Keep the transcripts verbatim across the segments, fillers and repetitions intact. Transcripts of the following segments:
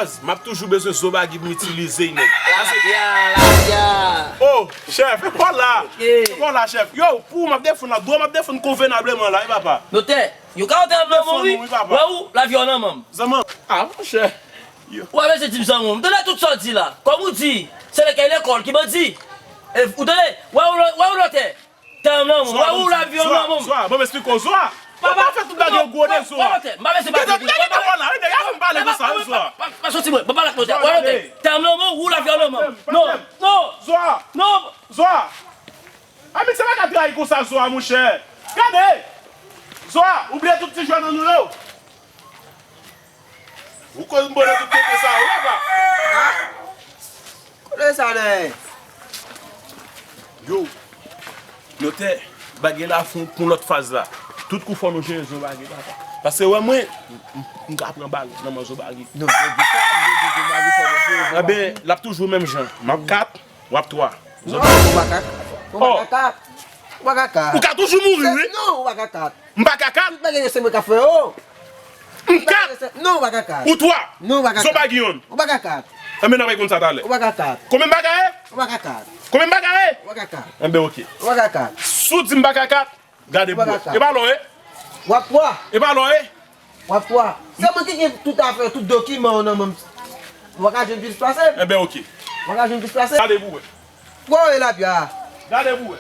M ap toujou bezwen zo bagi pou m itilize y, nèg. Lapya, lapya. Oh, chèf, e pa w la. E pa w la, chèf. Yo, pou w m ap defann la, dwa m ap defann konvenableman la, wi, papa. Notè, yo ka antre nan men w, wi. Wè ou, lavi w nan men m. Zanmi. Ah, monchè. Ou pa bezwen di m zanmi w. M tande tout sa w di la. Kòm ou di, se lekèy lekòl ki bandi. E, ou tande, wè ou, wè ou notè. Tè m nan men w, wè ou lavi w nan men w. Zwa, ban m esplike w, Zwa. Papa, pa fè tout bagay yo gwo de, Zwa. Gade, gade, gade, gade, gade, gade, gade, gade, gade, gade, gade, gade, gade, Zwa. Pa, pa soti mwen, pa pale ak mwen, wè notè. Tè m nan men w, ou lavi w nan men w. Non, non. Zwa. Non. Zwa. Ami, se pa ka trayi konsa, Zwa, monchè. Gade. Zwa, ou bliye tout ti jwèt nan nou yo. Ou koz m bòlè tout tete sa yo, papa. Kote sa nan? Yo, notè, bagay la fon pou lòt faz la. Tout kou fò nou jere zo bagi, papa. Paske wè mwen, m, m, m ka pran bal nan men zo bagi. Non, men di sa, m di zo bagi fò nou jere zo bagi. Enben, l ap toujou menm jan. M ap kat, w ap twa. Non, ou pa ka kat. Ou pa ka kat. Ou pa ka kat. Ou ka toujou mouri, wi. Non, ou pa ka kat. M pa ka kat. Tout bagay yo se mwen k ap fè yo. M kat. Non, ou pa ka kat. Ou twa. Non, ou pa ka kat. Zo bagi yonn. Ou pa ka kat. Enben, n ap konn sa talè. Ou pa ka kat. Konbyen m pa ka ye? Ou pa ka kat. Konbyen m pa ka ye? Ou pa ka kat. Enben, oke. Ou pa ka kat. Si w di m pa ka kat, gade bwè. Ou pa ka kat. E pa lò ye? W ap twa. E pa lò ye? W ap twa. Se mwen ki gen tout afè, tout dokiman yo nan men m. Ou pa ka jwenn plis pase m. Enben, oke. Ou pa ka jwenn plis pase m. Gade pou wè. Twa w ye lapya. Gade pou wè.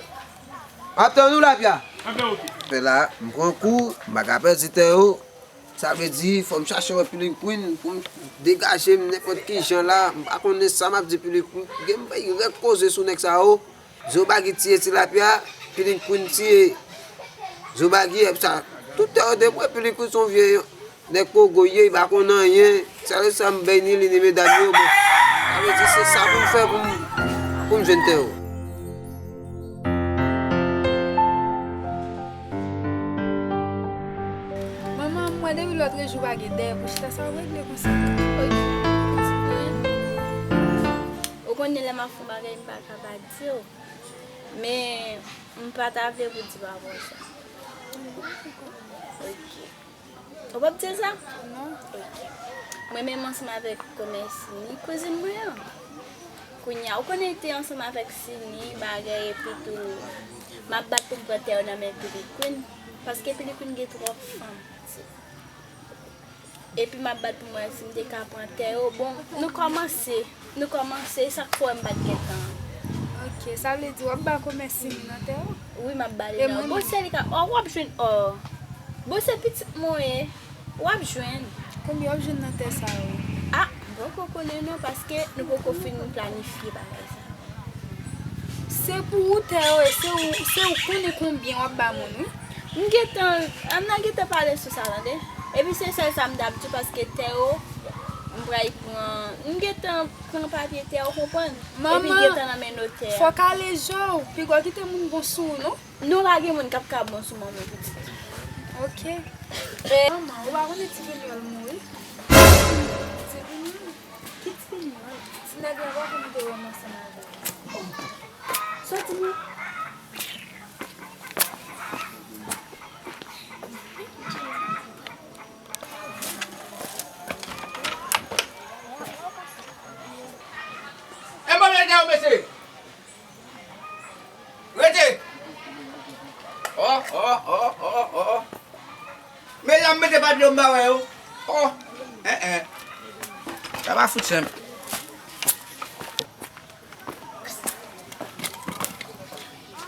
M ap tann ou lapya. Enben, oke. Fè la, m pran kou, m pa ka pèdi tè yo. Sa vle di, fò m chache wè Pili Queen pou m degaje m nenpòt ki jan la. M pa konnen sa m ap di Pili Queen. Gen m bay rèk koze sou nèg sa yo. Zo Bagi tiye Tilapya, Pili Queen tiye Zo Bagi, epi sa. Tout tè yo te pran Pili Queen se yon vye nèg pogo ye, li pa konn anyen. Sa se sa m bay ni li ni medam yo, bon. Sa vle di se sa pou m fè pou m, pou m jwenn tè yo. Manman, m wè depi lòtrejou pa gen dèyè pou chita, sa w regle konsa? Oy, pitit mwen. Ou konnen lè m ap fè yon bagay, m pa ka pa di w. Men, m pa ta vle pou di pa bon sa. Ok. Ou p ap di l sa? Non. Ok. Mwen menm ansanm avèk kòmè Sini, kouzin mwen an. Kounye a, ou konnen te ansanm avèk Sini, bagay, epi tou, m ap bat pou m pran tè yo nan men Pili Queen, paske Pili Queen gen twòp fanm. Epi m ap bat pou m wè si m te ka pran tè yo. Bon, nou kòmanse. Nou kòmanse, e sa k fè w wè m pa t gen tan. Ok, sa vle di w ap ba kòmè Sini nan tè w? Wi, m ap ba li nan. Bon, se li ka, ò, w ap jwenn, ò. Bon, se pitit mwen ye. W ap jwenn. Konbyen w ap jwenn nan tè sa yo? Ah, m poko konnen non, paske nou poko fin planifye bagay sa. Se pou ou tè yo ye, se ou, se ou konnen konbyen w ap ba moun, wi. M gentan, m nan gentan pale sou sa, tande. Epi se sèl sa m t ap di w, paske tè yo, m pral pran, m gentan pran papye tè yo, konprann. Epi gentan nan men notè a. Manman, fòk ale je w, piga w kite moun bon sou ou, non. Non, pa gen moun k ap ka bon sou manman pitit. Ok. Manman, ou pa konnen Ti Penyòl mouri? Ti Penyòl? Ki Ti Penyòl? Ti nèg la pa konn te wè m ansanm avè l. Soti non. E bon, mesye, mesye. Rete! Oh, oh, oh, oh, oh. Men la m mete papye m ba wè yo. Oh, en, en. Sa pa fout senp.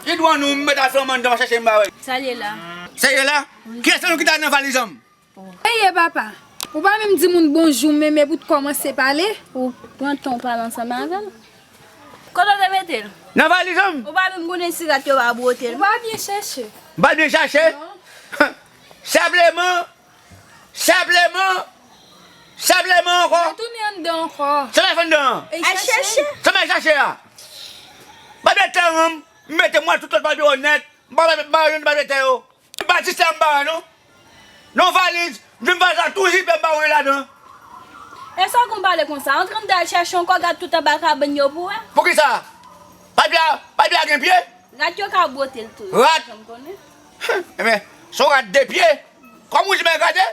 Ki dwa nou m mete afè m anndan, m chèche m ba wè. Sa l ye la. Sa l ye la? Wi. Kiyès nan nou ki ta nan valiz an m? Eye papa, ou pa menm di moun bonjou menm epi w t kòmanse pale? Ou pran tan w pale ansanm avè l. Kote w te mete l? Nan valiz an m. Ou pa menm konnen si rat yo pa bwote l. Ou pa byen chèche. M pa byen chache? Non. Senpleman, senpleman, senpleman ankò. Retounen anndan ankò. Sa m al fè anndan an? Al chèche. Sa m al chache a? M pa byen tan an m, m mete m wè tout lòt papye yo nèt, m pa, m pa jwenn papye tè yo. M pa di sa m pa wè non. Nan valiz, m jwenn valiz la tou jipe m pa wè anyen ladan. E sa w konn pale konsa? Antre anndan al chèche ankò, gad tout anba kabann yo pou wè. Poukisa? Papye a, papye a gen pye? Rat yo ka bwote l tou. Rat? Janm konnen. Enben, se yon rat de pye. Kòm ou di men gade,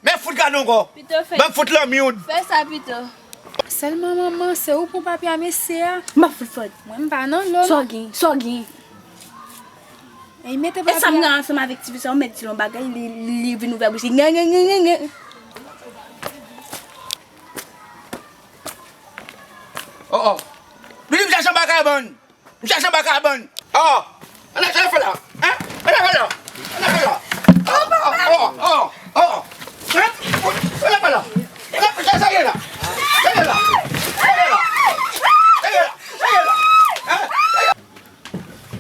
men fout gade ankò. Pito fè. Ban m fout lanmi w. Fè sa pito. Sèlman manman, se ou pran papye a mesye a. M ap fout fòt. Mwen m pa nan lo. Sa w gen? Sa w gen? E mete papye a. E sa m gen ansanm avèk tifi sa, ou mèt di l yon bagay, li, li, li vin ouvè bouch li. Nge, nge, nge, nge, nge. Oh, oh. Vini m chache yon bagay, bann. M chache baka a bann. Oh! Ann al fè la. Hein? Ann al fè la. Ann al fè la. Oh, oh, oh, oh, oh. Hein? Ann al fè la. Ann al fè la. Sa ye la. Sa ye la. Sa ye la. Sa ye la. Hein?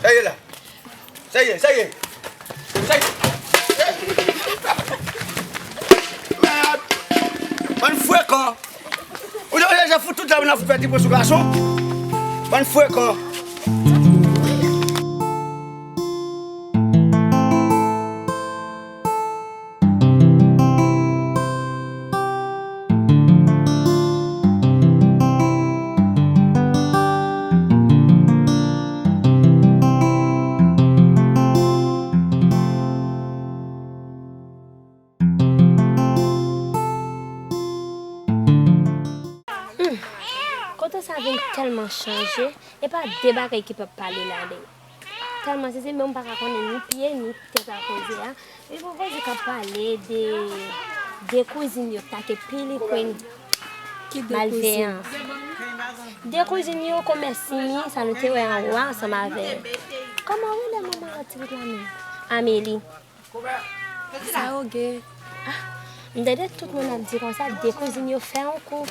Sa ye la. Sa ye, sa ye. Sa ye. Mèd. Bann frekan. Ou te wè jan fout tout la moun ap fè ti pran sou gason? Bann frekan. Hmm. Kote sa vin tèlman chanje, e pa de bagay ki p ap pale la de. Tèlman sezi, men m pa ka konnen ni pye, ni tèt a koze a. Li gon koze k ap pale de, de kouzin yo, ta ke Pilikwin malveyan. De kouzin yo, komès simi, sa nou te wè anwo a, ansanm avè, kòman rele manman lòt ti pitit la menm? Ameli. Sa yo gen? Ah, m tande tout moun ap di konsa, de kouzin yo fè yon kou.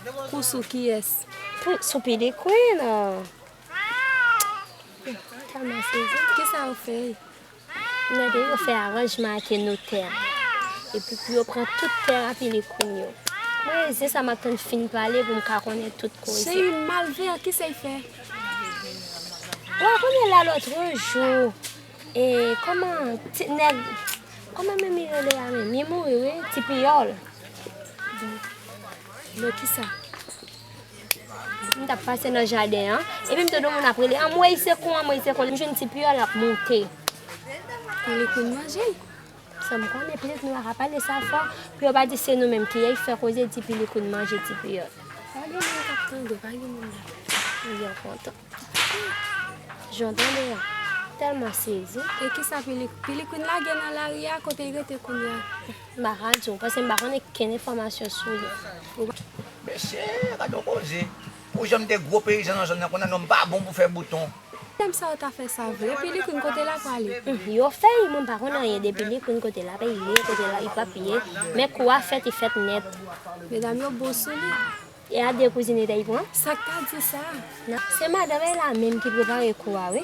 Kou sou kiyès? Pou, sou Pilikwin. Tèlman sezi. Kisa yo fè? M tande yo fè aranjman ak notè a. Epi pou yo pran tout tè a Pilikwin yo. Mwen, se sa m ap tann fin pale pou m ka konnen tout koze. Cheri, malveyan, kisa y fè? Wa konnen la lòt jou. E kòman ti nèg, kòman menm li rele a menm? Li mouri wi, Ti Piyòl. Bon. Nan kisa? M t ap pase nan jaden an, epi m tande yon moun ap rele, "Anmwey, se kon, anmwey, se kon." M jwenn Ti Piyòl ap monte. Pilikwin manje l. Sa m konnen, pitit nou a ka pale sa fò, pou yo pa di se nou menm ki ye, fè koze di Pilikwin manje Ti Piyòl. Pa gen moun k ap tande, pa gen moun la. M byen kontan. Jan w tande a, tèlman sezi. E kisa Pili-, Pilikwin lage nan lari a, kote l rete kounye a? M pa ka di w, paske m pa konnen kenn enfòmasyon sou li. Mesye, gade yon koze. Pou jan m te gwo peyizan nan zòn nan, kounye a non m pa bon pou fè bouton. Medam sa yo ta fè sa vre. Pilikwin kote l ap ale? Hmm, yo fè l, mwen m pa konn anyen de Pilikwin kote l ap ye, kote l ap ye, kote l ap ye. Men kou a fèt, li fèt nèt. Medam yo bon sou li. E a de kouzin li te pran? Sa k ta di sa? Non, se madanm li la menm ki prepare kou a, wi.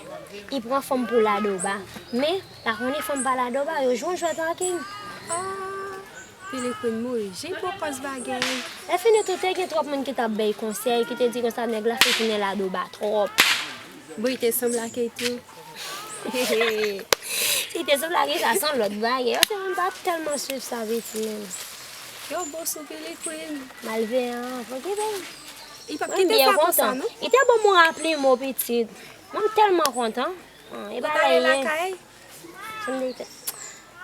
Li pran fanm pou ladoba. Men, pa konnen fanm pa ladoba, yo jwe yon jwèt anken. Ah, Pilikwin mouri. Jan l pran pòz bagay. Lè fini tou, te gen twòp moun ki t ap bay konsèy, ki te di konsa nèg la fin tounen ladoba twòp. Bon, li te sanble ak li tou. Li te sanble ak li, sa se yon lòt bagay. Yo se moun pa tèlman swiv sa piti menm. Yo bon sou Pilikwin. Malveyan, fò kite l. Li p ap kite sa konsa, non? Li te ban m yon rapli mo pitit. Mwen, m tèlman kontan. Ah, e pa anyen. Ou t ale lakay? Jan m te di.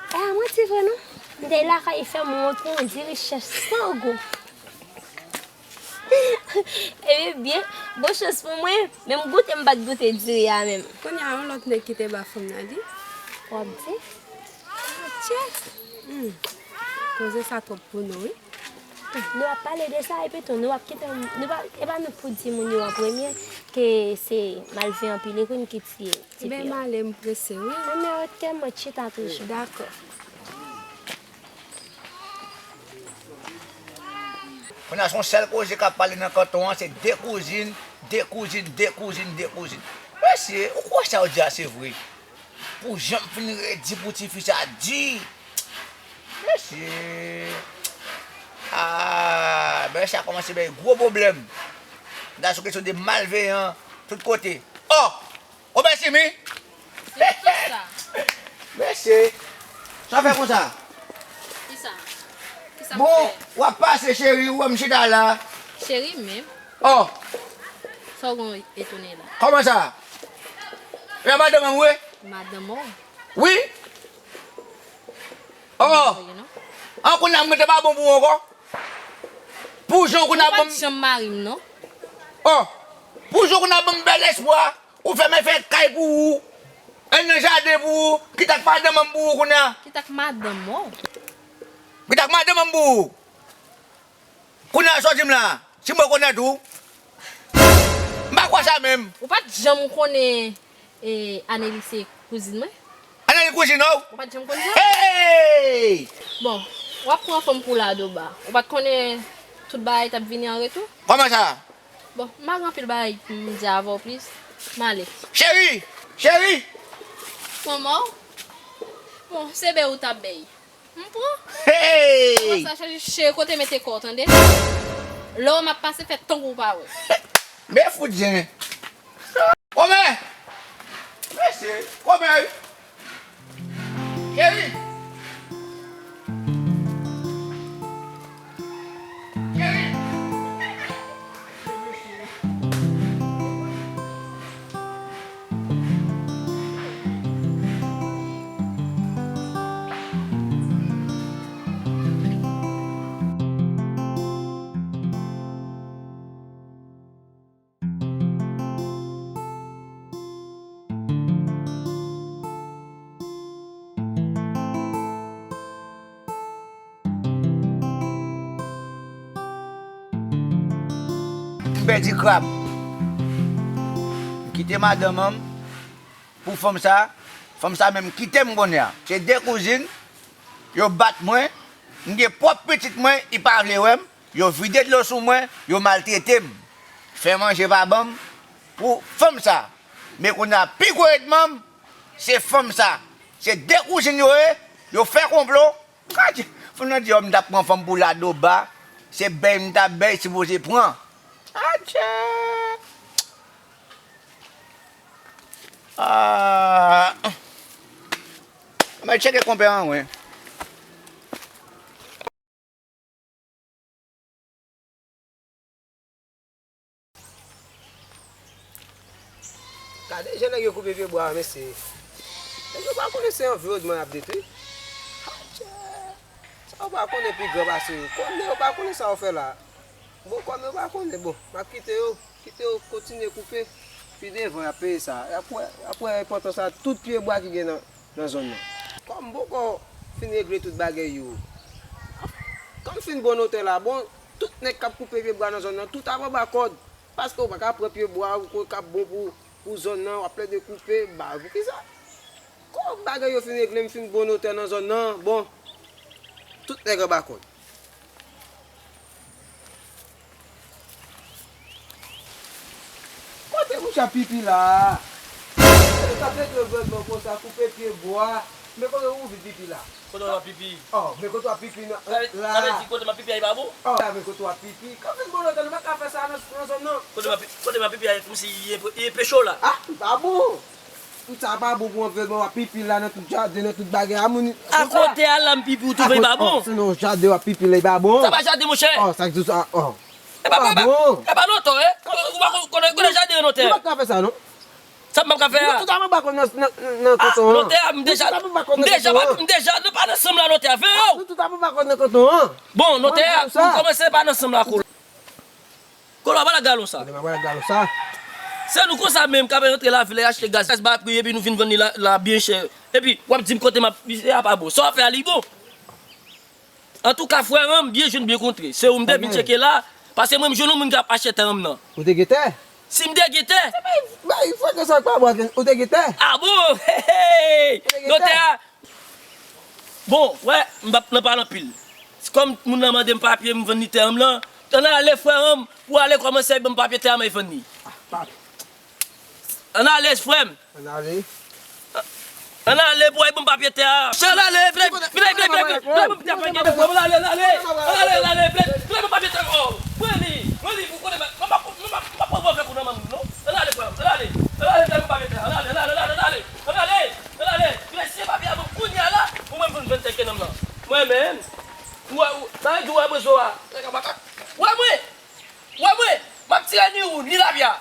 E a manti vre, non? M te lakay, fè m wont pou yon diri chèf san gou. Ebyen, bon chans pou mwen, men m goute, m pa t goute diri a menm. Kounye a, yon lòt nèg ki te ba fanm nan di. W ap di? Tchè! Hmm. Koze sa twòp pou nou, wi. Nou ap pale de sa, epi tou, nou ap kite, nou pa, e pa nou pou di moun yo an premye ke se malveyan Pilikwin ki tiye Ti Piyòl. Men m ale, m prese, wi. Anmè, rete mwen chita toujou. Dakò. Kounye a, se yon sèl koze k ap pale nan kanton an, se de kouzin, de kouzin, de kouzin, de kouzin. Mesye, ou kwè sa yo di a se vre? Pou jan m fin redi pou tifi sa di. Mesye. Ah, bagay sa kòmanse bay gwo pwoblèm. Nan sou kesyon de malveyan, tout kote. Oh! Ou mèsi, mi? Se kisa? Mesye. Sa w fè konsa? Kisa? Kisa m fè? Bon, w ap pase, cheri, ou wè m chita la. Cheri menm? Oh! Sa w gen etone la? Kòman sa? E a madanm an m, wi? Madanm ou? Wi. Oh! An kounye a, mwen te pa bon pou ou ankò? Pou jan ou konn ap ban m. Ou pa t janm mari m, non. Oh, pou jan ou konn ap ban m bèl espwa, ou fè m fè kay pou ou, anndan jaden pou ou, kit ak madanm an m pou ou kounye a. Kit ak madanm, oh. Kit ak madanm an m pou ou. Kounye a sa w di m la, si m rekonèt ou, m pa kwè sa menm. Ou pa t janm konnen, e, Aneli se kouzin mwen? Aneli kouzin ou? Ou pa t janm konn sa? Hey! Bon, w ap pran fanm pou Ladoba. Ou pa t konnen tout bagay t ap vini an retou? Kòman sa? Bon, m pa gen anpil bagay pou m di avè w plis. M ale. Cheri! Cheri! Manman w? Bon, se bèy ou t ap bèy. M pran. Hey! Sa cheri, cheri, kote mete kò w, tande? Lè w m ap pase, fè tankou w pa wè. Men fout zen. Kòmè! Mesye, kòmè! Cheri! Cheri! M pèdi krab. M kite madanm an m pou fanm sa. Fanm sa menm kite m kounye a. Se de kouzin, yo bat mwen. M gen pwòp pitit mwen, li pa vle wè m. Yo vide dlo sou mwen, yo maltrete m. Fè manje pa ban m pou fanm sa. Men kounye a pi gwo ènmi m, se fanm sa. Se de kouzin yo ye, yo fè konplo. Adje! Fanm nan di, ò, m t ap pran fanm pou Ladoba, se bèy m t ap bèy, sipoze pran. Adje! Ah. Mwen tcheke konpè an, wi. Gade jan nèg yo koupe pye bwa a, mesye. Nèg yo pa konnen se anviwònman y ap detwi. Atchè! Sa yo pa konnen pi gran pase yo. Kòm yo pa konnen sa yo fè la. Bon, kòm yo pa konnen, bon, m ap kite yo, kite yo kontinye koupe. Pi devan, y ap peye sa. Y ap wè, y ap wè enpòtans sa tout pye bwa ki gen nan, nan zòn nan. Kòm m poko fin regle tout bagay yo, kòm m fin bon notè la, bon, tout nèg k ap koupe pye bwa nan zòn nan, tout ap anba kòd. Paske w pa ka pran pye bwa ou kwè k ap bon pou, pou zòn nan, w ap plede koupe, ba, poukisa? Kòm bagay yo fin regle, m fin bon notè nan zòn nan, bon, tout nèg anba kòd. Kote mouche a pipi la? Se nou t ap detwi anviwònman konsa, koupe pye bwa, men kote ou vin pipi la? Kote w ap pipi? Oh, men kote w ap pipi nan, la. Sa vle di kote m ap pipi a, li pa bon? Oh, la, men kote w ap pipi. Kòm vin bon lòt, nou pa ka fè sa nan, nan zòn nan. Kote m ap pi-, kote m ap pipi a, kòmsi li enpe-, li enpeche w la. Ah, li pa bon. Tout sa pa bon pou anviwònman, w ap pipi la nan tout jaden, nan tout bagay. A moun. Akote a la m pipi, ou twouve li pa bon? Se nan jaden w ap pipi la, li pa bon. Sa pa jaden, monchè. Oh, sa k di sa, oh. E pa, pa, pa, e pa notè, eh. Ou pa konnen, konnen jaden notè. Ou pa ka fè sa, non. Sa m p ap ka fè a? Nou tout ap anba kòd nan, nan, nan tonton an. Notè a, m deja, m deja, m deja, nou pa nan sanm la, notè a. Ven, yo! Nou tout ap anba kòd nan tonton an. Bon, notè a, m kòmanse pa nan sanm la, kolo. Kolo, pa la galon sa. Kolo, pa la galon sa. Se nou konsa menm k ap rantre lavil la, achte gaz, gaz ba pri, epi nou vin vann li la, la byen chè. Epi, w ap di m kote m ap, a pa bon. Sa w ap fè a, li bon? Antouka, frè an m, byen jwenn, byen kontre. Se ou m te vin tcheke la, paske mwen, m jwenn yon moun k ap achte tè an m nan. Ou te gen tè? Si m te gen tè? Bay, bay, frè, sa k pa bon, ou te gen tè? Ah bon? Hey, hey! Ou te gen tè? Notè a. Bon, wè, m p ap nan pale anpil. Kòm moun nan mande m papye, m vann li tè an m lan. Ann ale, frè an m, pou ale kòmanse ban m papye tè a, m al vann li. Ah, pa Ann ale, frè m. Ann ale. Ann ale, bòy, ban m papye tè a. Chè, ann ale, vle, vle, vle, vle, vle ban m papye tè a, frè m, ann ale, ann ale. Ann ale, ann ale, vle, vle ban m papye tè a. Oh, mwen li, mwen li, pou konnen, mwen pa, mwen pa, mwen pa pran move kou nan men moun, non. Ann ale, frè m, ann ale. Ann ale, vle ban m papye tè a. Ann ale, ann ale, ann ale, ann ale. Ann ale, ann ale. Vle siyen papye a ban m kounye a la, pou mwen m vin vann tè ke nan m lan. Mwen menm, ou wè, ou, sa vle di ou wè bezwen a. Nèg a makak. Wè mwen. Wè mwen, m ap tire ni ou, ni lapyè.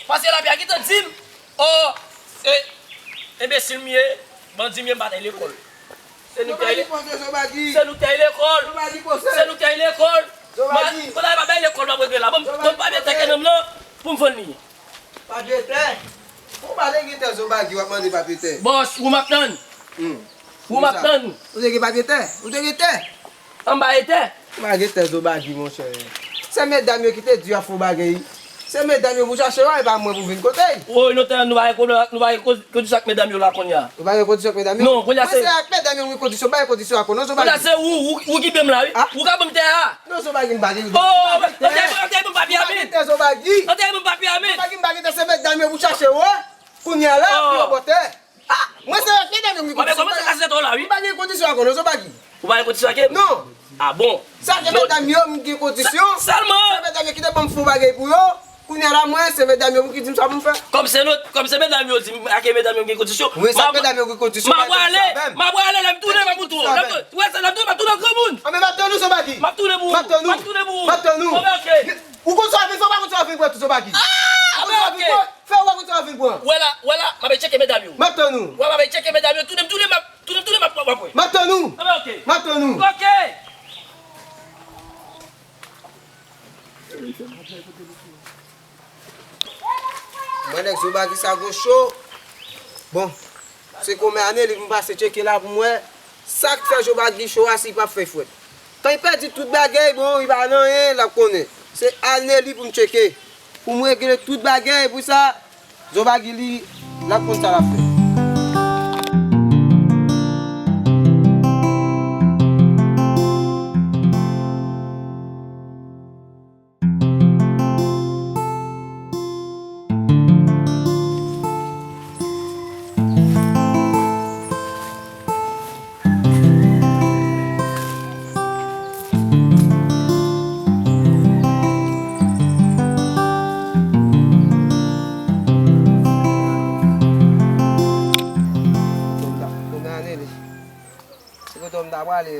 Paske lapyè gentan di m, oh, se enbesil m ye, bandi m ye, m pa t al lekòl. Se nou ki al, se nou ki al lekòl. Se nou ki al lekòl. Zobagi. Kote pa bay lekòl m ap regle la. Ban m papye tè ke nonm nan pou m vann li. Papye tè? Ou pa te gen tè Zobagi, w ap mande papye tè. Bòs, ou m ap tann. Hmm. Ou m ap tann. Ou te gen papye tè? Ou te gen tè? Anba e tè. Ou pa gen tè Zobagi, monchè. Se medam yo ki te di w ap fè w bagay. Se medam yo pou chache w, e pa mwen pou vin kote. Woy, nou te, nou pa gen pwoblèm, nou pa gen koz-, kondisyon ak medam yo la kounye a. Ou pa gen kondisyon ak medam yo? Non, kounye a se. Mwen se ak medam yo m gen kondisyon, m pa gen kondisyon ak ou non, Zobagi. Kounye a se ou, ou, ou ki ban m la, wi. Ah. Ou ka ban m tè a. Non, Zobagi, m pa gen. Oh, antre, antre, ban m papye a, men. M pa gen tè, Zobagi. Antre, ban m papye a, men. Zobagi, m pa gen tè, se medam yo pou chache w, wi. Kounye a la, pou yo bò tè. Ah, mwen se ak medam yo m gen kondisyon. Ou pa gen kondisyon ak ou non, Zobagi. Ou pa gen kondisyon ak yo? Non. Ah bon? Se ak medam yo m gen kondisyon. Sèlman. Se medam yo ki te ban m fè yon bagay pou yo. Kounye a la, mwen, se medam yo ki di m sa pou m fè. Kòm se nou, kòm se medam yo di m, ak medam yo m gen kondisyon. Wi, se ak medam yo m gen kondisyon. M ap prale, m ap prale, lè m tounen, m ap tounen. Lè m tounen, m ap tounen granmoun. Anben, m ap tann ou, Zobagi. M ap tounen pou ou. M ap tounen pou ou. M ap tann ou. Anben, ok. Ou konn sa w ap vin fè, ou pa konn sa w ap vin pran tou, Zobagi. Ah, anben, ok. Fè ou pa konn sa w ap vin pran. Wè la, wè la, m ap tcheke medam yo. M ap tann ou. Wè, m ap tcheke medam yo, tounen m tounen, m ap, tounen m tounen, m ap, m ap wè. M ap tann ou. Anben, ok. M ap tann ou. Ok. Mwen, nèg Zobagi sa gwo cho. Bon, se konmè ane li pou m pase tcheke la pou m wè sa k fè Zobagi cho a si l p ap fè fwèt. Kan li pèdi tout bagay, bon, li pa nan anyen, l ap konnen. Se ane li pou m tcheke. Pou m regle tout bagay, pou sa, Zobagi li, l ap konn sa l ap fè. Se kote w m ta prale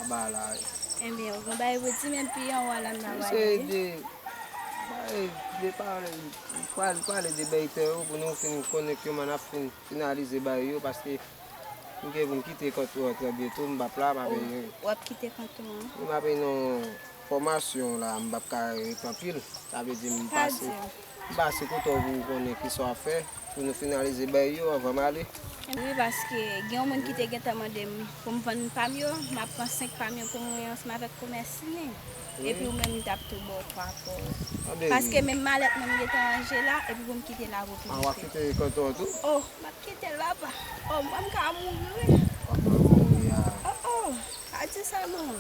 anba la wi. Ebyen, ou gon bagay pou di menm pi anwo a la m ta prale wi. Se de, bay, de pale, pale, pale de bay tè yo pou nou fin konnen kòman n ap fin finalize bay yo, paske m gen pou m kite kont ou an trè byento, m p ap la, m ap. Oh, w ap kite kont ou an? Wi, m ap nan fòmasyon la, m p ap ka ret anpil. Sa vle di m pase, m pase kote w pou w konnen kisa w ap fè, pou nou finalize bay yo anvan m ale. Wi, paske gen yon moun ki te gentan mande m pou m vann pa m yo, m ap pran senk pa m yo pou mwen ansanm avèk komès li. Wi. Epi ou menm, m t ap tou ba w twa pa w. Paske menm malèt mwen m gentan ranje la, epi pou m kite la pou piti. Ah, w ap kite kòtò tou? Oh, m ap kite l, papa. Oh, mwen m ka mouri wi. W ap mouri a. Oh, oh, pa di sa non.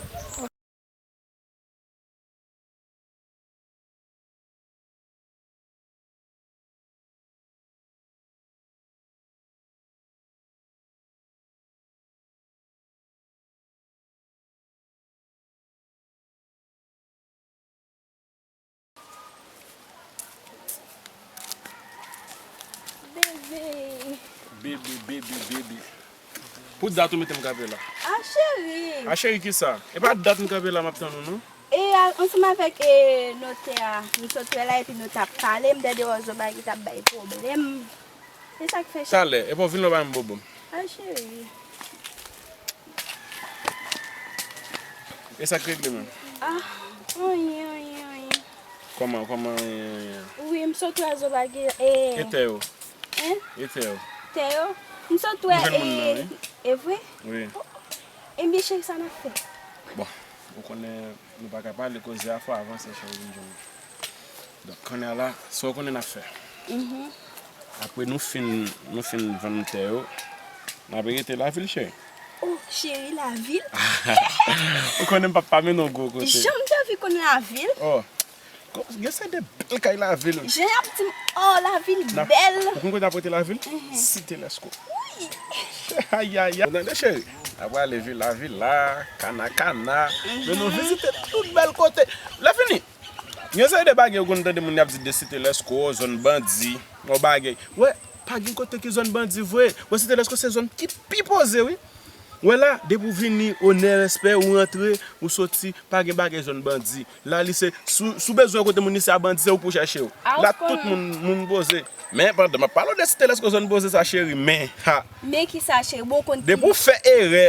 Bebe. Bebe, bebe, bebe. Pou dat ou mete m kanpe la. A cheri. A cheri kisa? E pa dat m kanpe la m ap tann ou non. E a, ansanm avèk, e, notè a, m sot wè la epi nou t ap pale, m tande Zobagi t ap bay pwoblèm. E sa k fè cheri. Talè, epi w vin la w pa menm bobo m. A cheri. E sa k regle menm? Ah, anyen, anyen, anyen. Kòman, kòman, anyen, anyen? Wi, m sot wè Zobagi, e. E tè yo? Hein? E tè yo? Tè yo? M sot wè, e. M jwenn moun nan, wi. E vre? Wi. Oh, oh. Ebyen, cheri, sa n ap fè? Bon, ou konnen nou pa ka pale koze a fò avanse, cheri, vin jwenn mwen. Donk, kounye a la, sa w konnen n ap fè. Mhm. Apre nou fin, nou fin vann tè yo, n ap rete lavil, cheri. Oh, cheri, lavil? Ou konnen m p ap pa mennen w gwo kote. Janm te anvi konn lavil? Oh, gen seri de bèl kay lavil. Jan y ap di m, oh, lavil bèl. Ou konn kote n ap rete lavil? Mhm. Site Lèsko. Wi. Ayayay. Ou tande, cheri? N ap prale Vila Vila, Kana Kana. Mhm. Men nou vizite tout bèl kote. Lè fini, gen seri de bagay ou konn tande moun y ap di de Site Lèsko, zòn bandi, yon bagay. Wè, pa gen kote ki zòn bandi vre. Wè, Site Lèsko se zòn ki pi poze, wi. Wè la, depi w vini, onè, respè, ou rantre, ou soti, pa gen bagay zòn bandi. La, li se, si w, si w bezwen kote moun, li se a bandi, se ou pou chèche yo. La, tout moun, moun poze. Men, pandan m ap pale w de Site Lèsko, zòn poze sa, cheri, men, ha. Men kisa, cheri? Bon, konn. Depi w fè erè,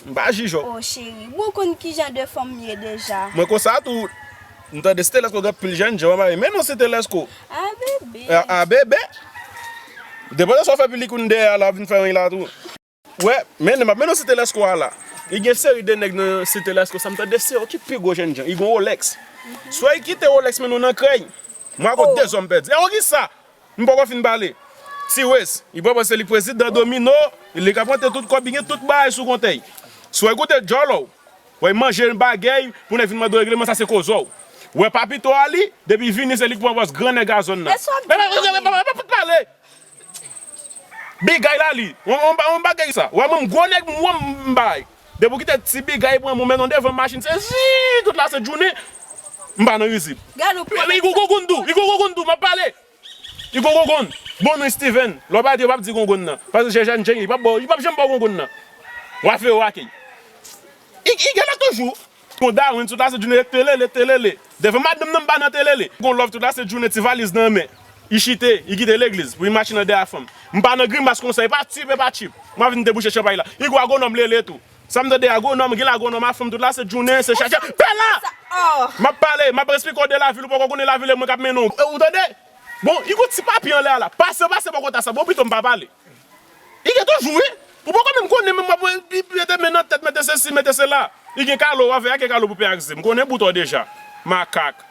M pa jije w. O cheri, bon w konn kijan de fanm m ye deja. Mwen konsa tou, m tande Site Lèsko gen pil jènjan, mwen pa renmen non Site Lèsko. A bebe. A, a bebe. Depann de sa w fè pilik ou dèyè a la, w vin fè yon la tou. Wè, men m ap mennen w Site Lèsko a la. Li gen seri de nèg nan Site Lèsko, sa m tande se yo ki pi gwo jènjan. Li gen Rolex. Swa li kite Rolex mennen w nan krèy. Mwen ak ou de zòm pèdi. E w ki sa? M poko fin pale. Ti Wes, li pran pòz se li prezidan domino, li ka pwente tout kòb, li gen tout bagay sou kontèy. Swa li koute djòlò, wè manje bagay, pou nèg vin mande w regleman, sa se koze w. Wè papito a li, depi vini se li k pran pòz gran nèg a zòn nan. E sa w ap di? E pa fout pale. Bigay la li. On, on, on bagay sa. Wè mwen m gwo nèg m wè m bay. Depi w kite ti bigay pran mwen mennen w devan machin se zi tout la sent jounen. M pa nan rizib. Gade w Li gwo gongonn tou, li gwo gongonn tou, m ap pale. Li gwo gongonn. Bon nou Steven, lè w pa di yo p ap di gongonn nan. Paske se jèn jèn li p ap ba w, li p ap janm ba w gongonn nan. W a fè yo ake. Li, li gen la toujou. Gon Darwin tout la sent jounen telele, telele. Devan madanm nan m pa nan telele. Gon Love tout la sent jounen ti valiz nan men. Li chite, li kite legliz pou li mache nan dèyè fanm. M pa nan grimas konsa, e pa tip, e pa tip. M a vin debouche chanpay la. Li gon agwonòm lele tou. Sa m tande agwonòm, gen agwonòm a fanm tout la sent jounen, se chache. Pè la! M ap pale, m ap esplike w de lavil, ou poko konnen lavil, e mwen k ap mennen w. Ou tande? Bon, li gon ti papye anlè a la. Pase, pase bò kote a sa. Bon, pito m pa pale. Li gen toujou, wi. Ou poko menm konnen, menm w ap mete men nan tèt, mete sesi, mete sela. Li gen kalo, w a veye ake kalo pou pè ak ze. M konnen bout w deja. Makak.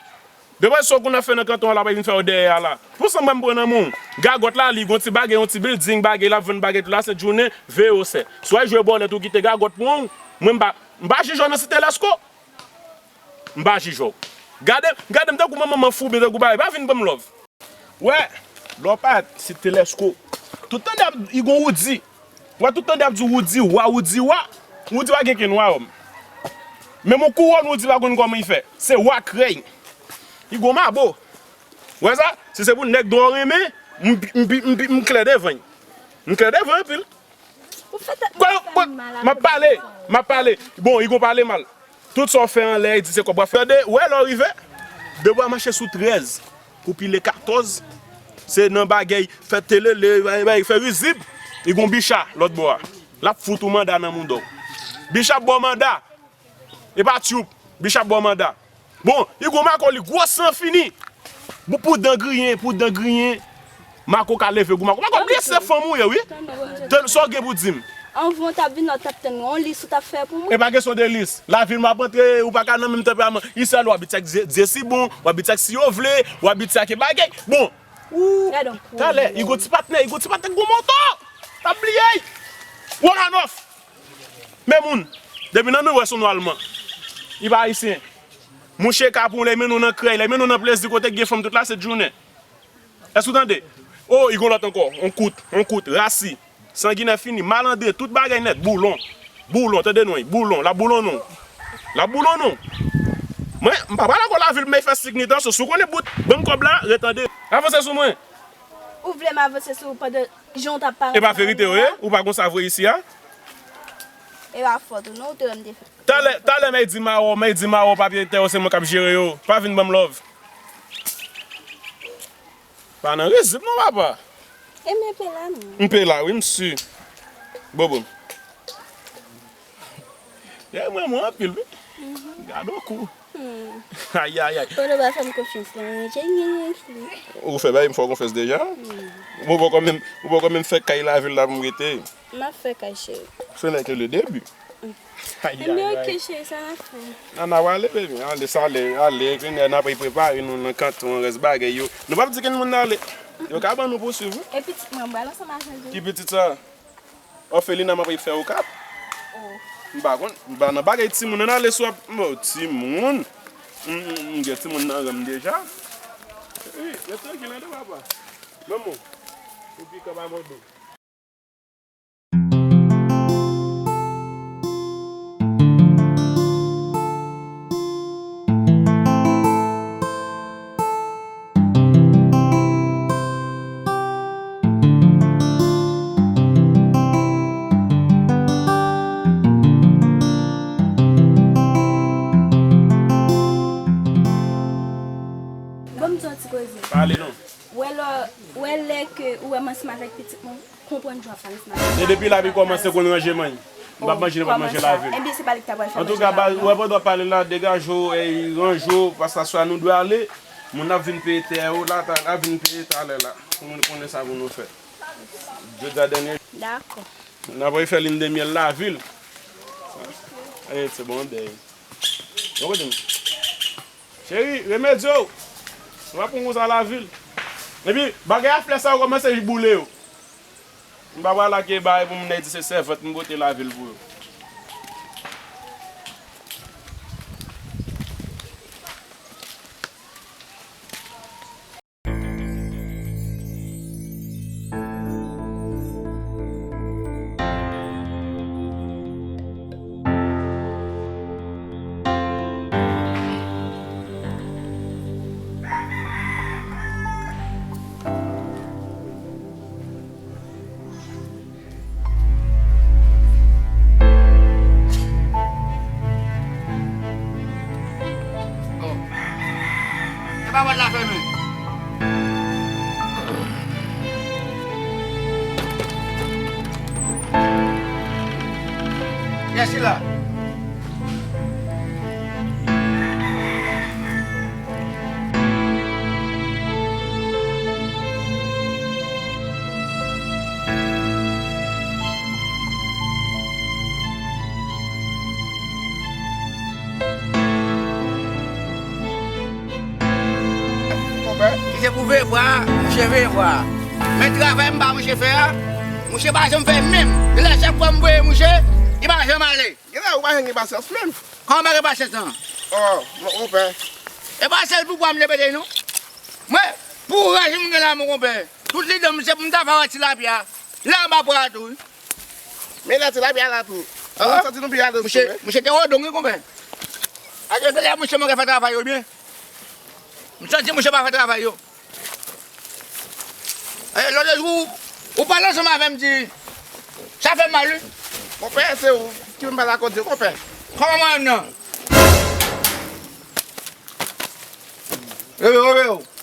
Depi sa w konn ap fè nan kanton an la, pa vin fè w dèyè a la. Pou san mwen m pran nan men w. Gagòt la, li gon ti bagay, yon ti bilding, bagay, l ap vann bagay tout la sent jounen, veye w sè. Swa jwe bòlèt ou kite gagòt pran w, mwen m pa, m pa jije w nan Site Lèsko. M pa jije w. Gade, gade m tankou manman foube, tankou bagay. Pa vin ban m love. Wè, lè w pa Site Lèsko. Tout tande ap, li gon Woody. Wè, tout tande ap di Woody wa, Woody wa. Woody wa gen kenn wa, òm. Menm yon kouwòn Woody pa konn kòman li fè. Se wa krèy. Li gon mabo. Wè sa? Si se pou nèg dwòl renmen, m, m, m, m, m klè devan l. M klè devan l anpil. Ou fè tèt mwen fè m mal. M ap pale, m ap pale. Bon, li gon pale mal. Tout sa w fè anlè, li di se kòb w ap fè. Tande, wè lè w rive. Depi w a mache sou trèz pou pile katòz, se nan bagay fè telele, bagay, bagay fè rizib. Li gon Bicha lòt bò a. L ap fout ou manda nan mouda w. Bicha ap ba w manda. E pa tchoup. Bicha ap ba w manda. Bon, li gon Mako, li gwo san fini. Pou, pou dan griyen, pou dan griyen. Mako ka leve gou Mako. Mako, bliye se fanm ou ye, wi. Tann, sa w gen pou di m? Anvan w t ap vin la, w t ap tann yon lis ou t ap fè pou mwen. E pa kesyon de lis. Lavil m ap antre, ou pa ka nan menm tanperaman. Li sèl w abitye ak Zyesi bon, w abitye ak Siyovle, w abitye ak bagay. Bon, ou, talè, li gon ti patnè, li gon ti patnè, gwo moto. L ap bliye. Wolanòf. Men moun, depi nan nou wè se yon nwa alman. Li pa ayisyen. Mouche kapon lè mennen w nan krèy, lè mennen w nan plezi kote k gen fanm tout la sent jounen. Èske w tande? O, li gon lòt ankò, on kout, on kout, rasi. Sanginè fini, malandren, tout bagay nèt, boulon. Boulon, tande non, boulon, l ap boulon non. L ap boulon non. Mwen, m pa pale ankò lavil, men fè sik ni tan, si w konnen bout, ban m kòb la, retande. Avanse sou mwen. Ou vle m avanse sou ou pandan jan w t ap pale. E pa verite w ye? Ou pa konsa vre isi a? E pa fòt ou non, ou te wè m te fè. Talè, talè, men di mawon, men di mawon papye tè yo, se mwen k ap jere yo. Pa vin ban m love. Pa nan rizib non, papa. E men pe la non. M pe la, wi, m si. Bobo. Yè mwen, mwen anpil, wi. Gade yon kou. Ayayay. Ou nou pa fè m konfyans non, wi. Ou fè bay m fè w konfyans deja? Ou poko menm, ou poko menm fè kay lavil la pou m rete. M ap fè kay cheri. Ce n'est que le début. Ebyen oke cheri, sa n ap fè? Nana, w ale baby, ale, sa ale, ale, kounye a n ap prepare nou nan kanton an, rès bagay yo. Nou p ap di kenn moun n ale. Yo ka ban nou pouswiv wi. E pitit mwen, m pral ansanm avè l tou. Ki pitit sa? Òfelina m ap fè okap. M pa konn, m pa nan bagay timoun, ann ale sou ap, bon, timoun. M, m, m gen timoun nan ren m deja. Wi, ret trankil tande papa. Manman, ou pikan pa mòde w. Ban m di w yon ti koze. Pale non. Wè lè, wè lè ke ou wè m ansanm avèk pitit mwen, konprann jan w ap pale ansanm avè l. E depi l ap kòmanse konn ranje manyen. M p ap manje, m p ap manje lavil. Ebyen, se pa li ki ta pral fè manje lavil. Antouka, baz, ou wè pandan w ap pale la, degaje w, e, ranje w, paske aswè a nou dwe ale. Moun ap vin peye tè yo la, ta, ap vin peye talè la. Pou moun konnen sa pou nou fè. Jodi a dènye. Dakò. N ap fè lin de myèl lavil. E, se bon, dèy. Bon, kote m? Cheri, remedye w. Ou pa konn konsa lavil. Epi, bagay a flè sa yo kòmanse boule yo. M pa pral lage bagay pou moun nan di se sèvant m pote lavil pou yo. Bon. E pa pòt la fèmen. Kiyès ki la? Konpè, si se pou veye bwa, mouche veye bwa. Men travay m ba mouche fè a, mouche pa janm fè menm. Genlè chak fwa m voye mouche, li pa janm ale. Genlè ou pa janm gen pasyans menm. Kòman m pa gen pasyans lan? Oh, mon konpè. E pa sèl pouvwa m te pete non. Mwen, pou rèj m gen la, mon konpè. Tout lide m se pou m ta fè yon tilapya. La anba pwa a tou, wi. Men la tilapya la tou. An, santi nou pi alèz tou, wi. Mouche te wodong, wi, konpè. Akoz de la mouche manke fè travay yo byen. M santi mouche pa fè travay yo. E, lòt jou, ou pale ansanm avè m di, sa fè m mal, wi. Konpè, se ou ki menm pale ak ou di, konpè. Kòman mwen menm nan? Reve, reve, o.